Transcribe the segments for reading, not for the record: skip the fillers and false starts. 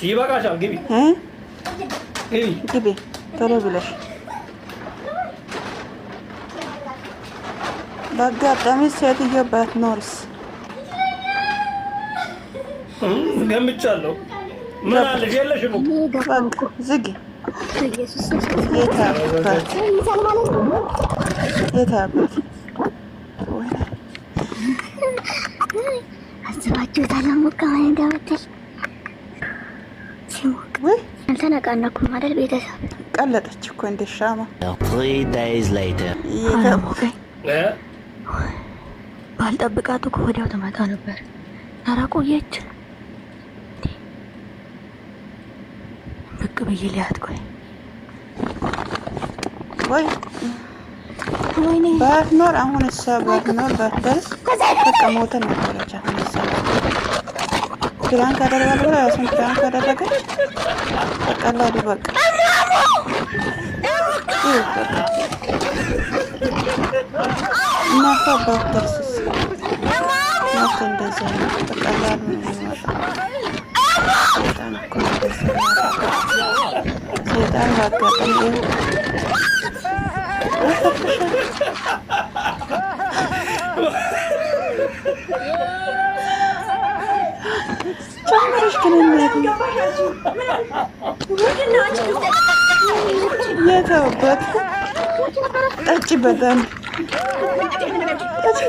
ይበቃሻል። ግቢ ግቢ ግቢ ቶሎ ብለሽ። በአጋጣሚ ሴትዮ ባትኖርስ? ገምቻለሁ። ምን አለሽ? የለሽም እኮ። በቃ ዝጊ። የት አባት የት አባት። ወይኔ። አስባችሁታል? ሞቀ ማለት እንዳመጣሽ ሲሞቅ ወይ አልተነቃነኩም አይደል? ቤተሰብ። ቀለጠች እኮ እንደ ሻማ። 3 days later. የት አለሞቀኝ። እ? ባልጠብቃት እኮ ወዲያው ትመጣ ነበር። ኧረ ቆየች። እንዴ፣ ብቅ ብዬ ሊያት ቆይ። ወይ። ወይኔ። ባትኖር አሁን እሷ ባትኖር ባትደርስ በቃ ሞተን ነበረች። አሁን እሷ prank አደርጋለሁ ብላ ራሱን prank አደረገች። በቀላሉ በቃ ይኸው በቃ እናቷ ባትደርስስ ሞት እንደዛ ነው። በቀላሉ ነው የሚመጣው። ሰይጣን እኮ እንደዛ ነው ያደርገው። ሰይጣን በአጋጣሚ ይኸው አፈርሻል። ጨምረሽ ግን እናቴ የተውበት ጠጪበት አንድ ጠጪ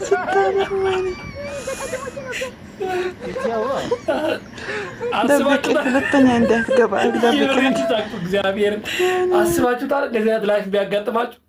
ስታምር ወይኔ ደብቄ ሁለተኛ እንዳትገባ ደብቄ። እግዚአብሔርን አስባችሁታል? እንደዚህ አይነት life ቢያጋጥማችሁ።